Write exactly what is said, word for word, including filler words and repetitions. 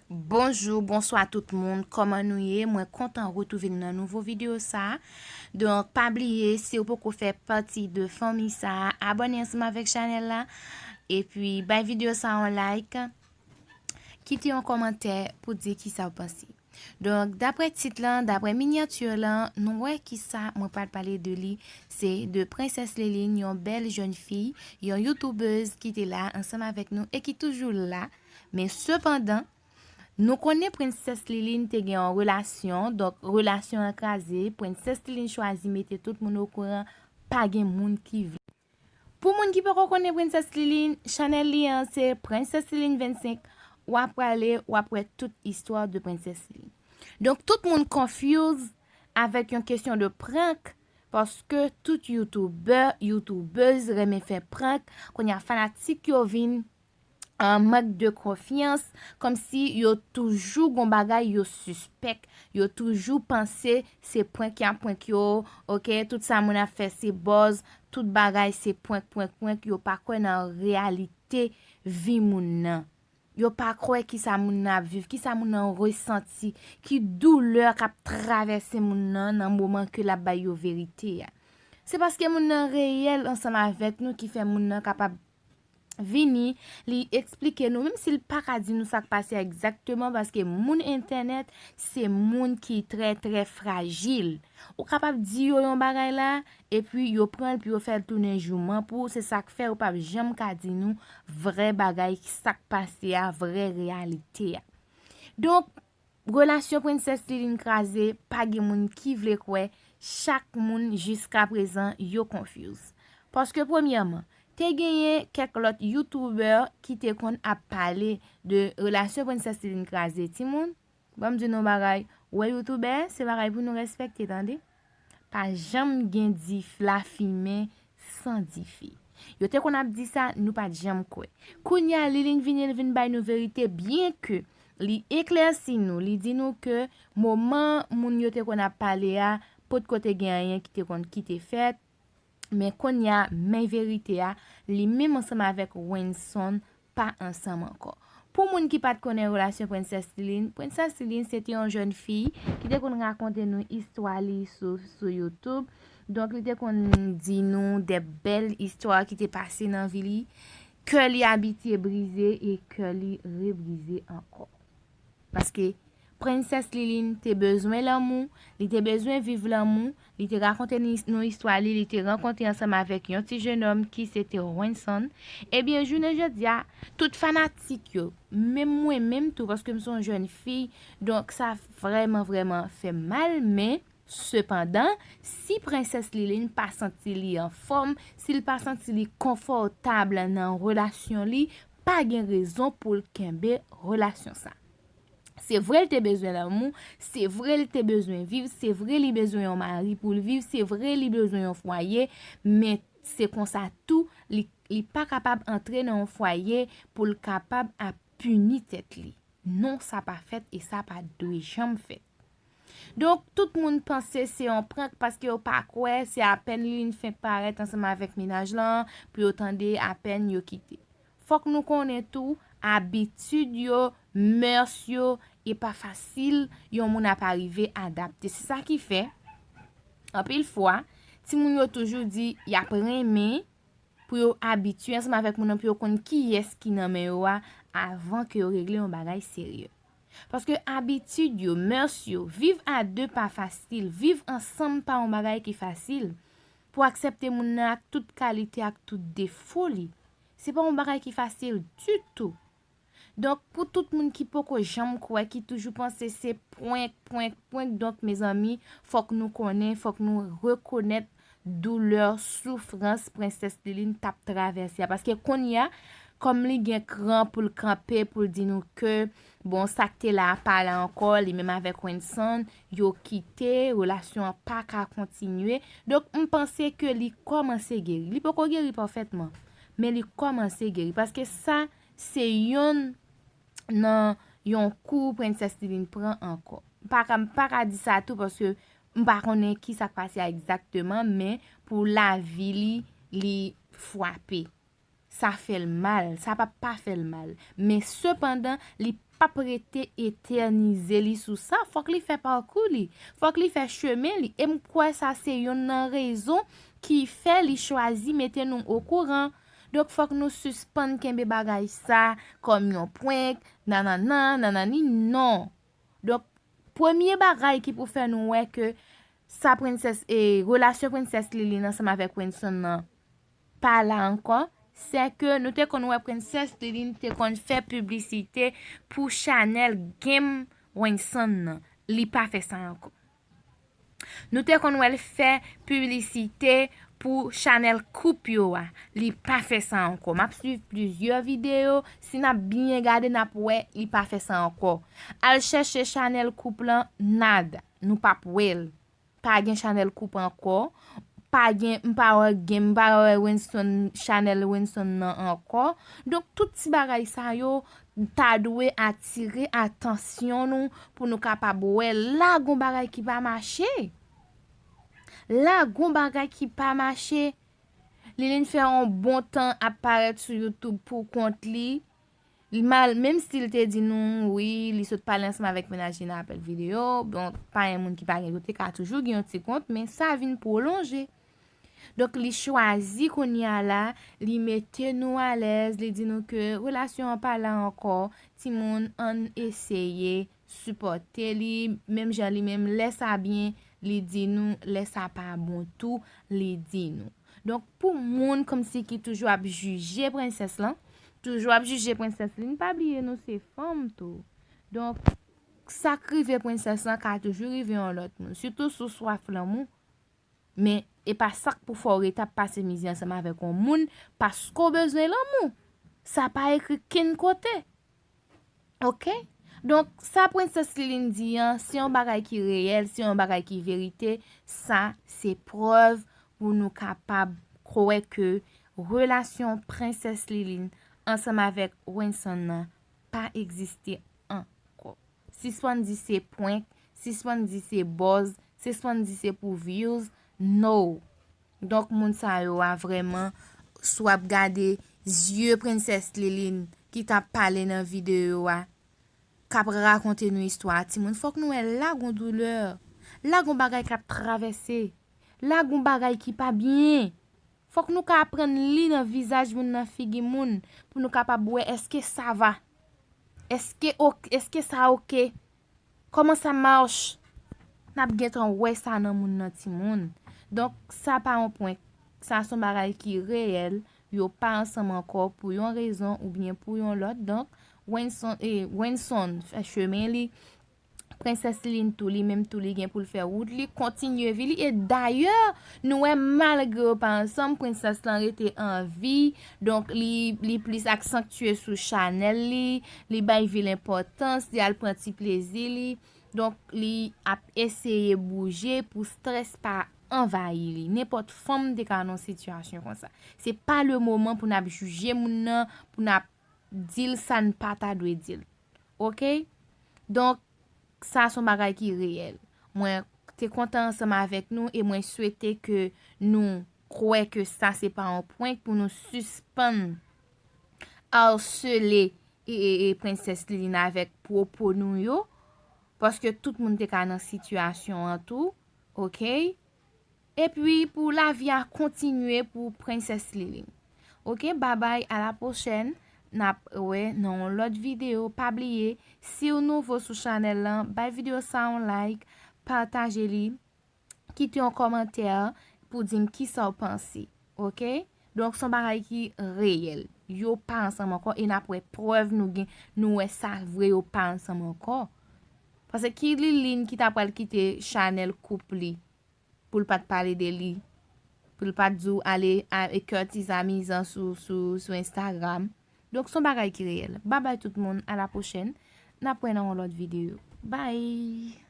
Bonjou, bonswa tout moun, kòman nou ye? Mwen kontan retwouve nou nan nouvo videyo sa. Donk, pa bliye, si w poko fè pati de fanmi sa, abòne ansanm avèk chanèl la. Epi, bay videyo sa yon like. Kite yon kòmantè pou di kisa w panse. Donk, daprè tit lan, daprè minyati lan, nou wè kisa mwen pral pale de li. Se de Prensès Liline, yon bèl jèn fi, yon youtubèz ki te la ansanm avèk nou e ki toujou la. Men sepandan, nou konnen Prensès Liline te gen yon relasyon, donk relasyon an kraze, Prensès Liline chwazi mete tout moun okouran, pa gen moun ki vle. Pou moun ki poko konnen Prensès Liline, chanèl li an se Prensès Liline vennsenk, w ap prale, w ap wè tout istwa de Prensès Liline. Donk tout moun confuse avèk yon kesyon de prank, paske tout youtubè, youtubèz renmen fè prank, kounye a fanatik yo vin an mank de konfyans, kòmsi yo toujou gon bagay yo sispèk, yo toujou panse se prank y ap prank yo, oke, tout sa moun ap fè se buzz, tout bagay se prank, prank, prank, yo pa kwè nan reyalite vi moun nan. Yo pa kwè kisa moun nan ap viv, kisa moun nan resanti, ki doulè k ap travèse moun nan nan moman ke l ap bay yo verite a. Se paske moun nan reyèl ansanm avèk nou ki fè moun nan kapab vini, li eksplike nou, menm si l pa ka di nou sa k pase a egzakteman, paske moun entènèt se moun ki trè, trè frajil. Ou kapab di yo yon bagay la, epi yo pran l pou yo fè l tounen jouman pou ou, se sa k fè yo p ap janm ka di nou vrè bagay, sa k pase a, vrè reyalite a. Donk, relasyon Prensès Liline kraze, pa gen moun ki vle kwè, chak moun jiska prezan yo confuse. Paske premyèman, te genyen kèk lòt youtubè ki te konn ap pale de relasyon Prensès Liline kraze timoun. Ban m di nou bagay, wè youtubè, se bagay pou nou respekte, tande. Pa janm gen dif-, lafimen san dife. Yo te konn ap di sa, nou pa t janm kwè. Kounye a, Liline vini, l vin bay nou verite, byen ke li eklèsi nou, li di nou ke moman moun yo te konn ap pale a, potko te gen anyen ki te konn ki te fèt, men kounye a, men verite a, li menm ansanm avèk Wenson pa ansanm ankò. Pou moun ki pa t konnen relasyon Prensès Liline, Prensès Liline se te yon jèn fi ki te konn rakonte nou istwa li sou, sou YouTube. Donk, li te konn di nou de bèl istwa ki te pase nan vi li. Kè li abitye brize e kè li rebrize ankò. Paske Prensès Liline te bezwen lanmou, li te bezwen viv lanmou, li te rakonte ni-, nou istwa li, li te rankontre ansanm avèk yon ti jennonm ki se te Wenson. Ebyen, jounen jodi a, tout fanatik yo, menm mwen menm tou, paske m se yon jèn fi, donk sa vrèman, vrèman fè m mal, men sepandan, si Prensès Liline pa santi li anfòm, si l pa santi li konfòtab nan relasyon li, pa gen rezon pou l kenbe relasyon sa. Se vre l te bezwen lanmou, se vre l te bezwen viv, se vre li bezwen yon mari pou l viv, se vre li bezwen yon fwaye, men se konsa tou, li, li pa kapab antre nan yon fwaye pou l kapab ap pini tèt li. Non, sa pa fèt e sa pa dwe janm fèt. Donk, tout moun panse se yon prank paske yo pa kwè, se apèn li vin fenk parèt ansanm avèk mennaj lan, pou yo tande apèn yo kite. Fòk nou konnen tou, abitid yo, mœurs yo, e pa fasil yon moun ap arive adapte. Se sa ki fè, anpil fwa, timoun yo toujou di y ap renmen pou yo abitye ansanm avèk moun nan, pou yo konn kiyès ki nan men yo a, avan ke yo regle yon bagay serye. Paske abitid yo, mœurs yo, viv a de pa fasil, viv ansanm pa yon bagay ki fasil. Pou aksepte moun nan ak tout kalite, ak tout defo li, se pa yon bagay ki fasil ditou. Donk, pou tout moun ki poko janm kwè, ki toujou panse se prank, prank, prank, donk, mezanmi, fòk nou konnen, fòk nou rekonèt doulè, soufrans Prensès Liline t ap travèse a. Paske kounye a, kòm li gen kran pou l kanpe, pou l di nou ke, bon, sa k te la a pa la ankò, li menm avèk Wenson, yo kite, relasyon an pa ka kontinye. Donk, m panse ke li kòmanse geri. Li poko geri pafètman, men li kòmanse geri. Paske sa, se yonn nan yon kou Prensès Liline pran ankò. M pa ka, m pa ka di sa tou paske m pa konnen ki sa k pase a egzakteman, men pou lavi li, li frape. sa fè l mal, sa p ap pa fè l mal. Men sepandan, li p ap rete etènize li sou sa. Fòk li fè pakou li. Fòk li fè chemen li. E m kwè sa se yonn nan rezon ki fè li chwazi mete nou okouran. Donk, fòk nou sispann kenbe bagay sa kòm yon prank, nanana, nanani, non. Donk, premye bagay ki pou fè nou wè ke sa prensès, e, relasyon prensès Liline ansanm avèk Wenson nan pa la ankò, se ke nou te konn wè prensès Liline te konn fè piblisite pou chanèl game Wenson nan. Li pa fè sa ankò. Nou te konn wè l fè piblisite pou chanèl koup yo a. Li pa fè sa ankò. M ap swiv plizyè videyo. Si n ap byen gade, n ap wè li pa fè sa ankò. Al chèche chanèl koup lan, nada. Nou p ap wè l. Pa gen chanèl koup ankò. Pa gen, m pa wè gen, m pa wè Wenson, chanèl Wenson nan ankò. Donk, tout ti bagay sa yo ta dwe atire atansyon nou pou nou kapab wè la gon bagay ki pa mache. La gon bagay ki pa mache. Liline fè yon bon tan ap parèt sou YouTube pou kont li. Li mal, menm si l te di nou, wi, li sot pale ansanm avèk mennaj li nan apèl videyo. Bon, pa gen moun ki pa gen, yo te ka toujou gen yon ti kont, men sa vin pwolonje. Donk, li chwazi kounye a la, li mete nou alèz, li di nou ke relasyon an pa la ankò, timoun, ann eseye sipòte li, menm jan li menm, lè sa byen, li di nou, lè sa pa bon tou, li di nou. Donk, pou moun kòmsi ki toujou ap jije prensès lan, toujou ap jije prensès Liline, pa bliye nou se fanm tou. Donk, sa k rive prensès lan ka toujou rive yon lòt moun, sitou si w swaf lanmou. Men, e pa sa k pou fè w rete ap pase mizè ansanm avèk yon moun paske w bezwen lanmou. Sa pa ekri kenn kote. Oke? Donk, sa prensès Liline di an, se yon bagay ki reyèl, se yon bagay ki verite, sa se prèv pou nou kapab kwè ke relasyon prensès Liline ansanm avèk Wenson nan pa egziste ankò. Sispann di se prank, sispann di se buzz, sispann di se pou views, no. Donk, moun sa yo a vrèman, si w ap gade zye prensès Liline ki t ap pale nan videyo a, k ap rakonte nou istwa a timoun, fòk nou wè la gon doulè, la gon bagay k ap travèse, la gon bagay ki pa byen. Fòk nou ka aprann li nan vizaj moun, nan figi moun, pou nou kapab wè èske sa va, èske ok, èske sa oke, kòman sa mach. N ap gentan wè sa nan moun nan timoun. Donk, sa pa yon prank. Sa se yon bagay ki reyèl. Yo pa ansanm ankò pou yon rezon oubyen pou yon lòt. Donk, Wenson, e, Wenson fè chemen li. Prensès Liline tou, li menm tou, li gen pou l fè wout li, kontinye vi li. E dayè, nou wè, malgre yo pa ansanm, prensès lan rete an vi. Donk, li, li plis aksantye sou chanèl li, li bay vi l enpòtans, li al pran ti plezi li. Donk, li ap eseye bouje pou strès pa anvayi li. Nenpòt fanm te ka nan yon sitiyasyon konsa. Se pa le moman pou n ap jije moun nan, pou n ap di l sa n pa ta dwe di l. Oke? Donk, sa se yon bagay ki reyèl. Mwen te kontan ansanm avèk nou e mwen swete ke nou kwè ke sa se pa yon prank, pou nou sispann asele e, e, e prensès Liline avèk pwopo nou yo, paske tout moun te ka nan sitiyasyon an tou, oke? Epi pou lavi a kontinye pou prensès Liline. Oke, babay, a la pwochèn, n ap wè nan yon lòt videyo. Pa bliye, si w nouvo sou chanèl lan, bay videyo sa yon like, pataje li, kite yon kòmantè pou di m kisa w panse. Oke? Donk, se yon bagay ki reyèl. Yo pa ansanm ankò e n ap wè prèv nou gen, nou wè sa vre, yo pa ansanm ankò. Paske ki Liline ki ta pral kite chanèl koup li pou l pa t pale de li, pou l pa t di w ale a, e Curtis amizan sou, sou, sou Instagram. Donk, se yon bagay ki reyèl. Babay tout moun, a la pwochèn. N ap wè nan yon lòt videyo. Bye!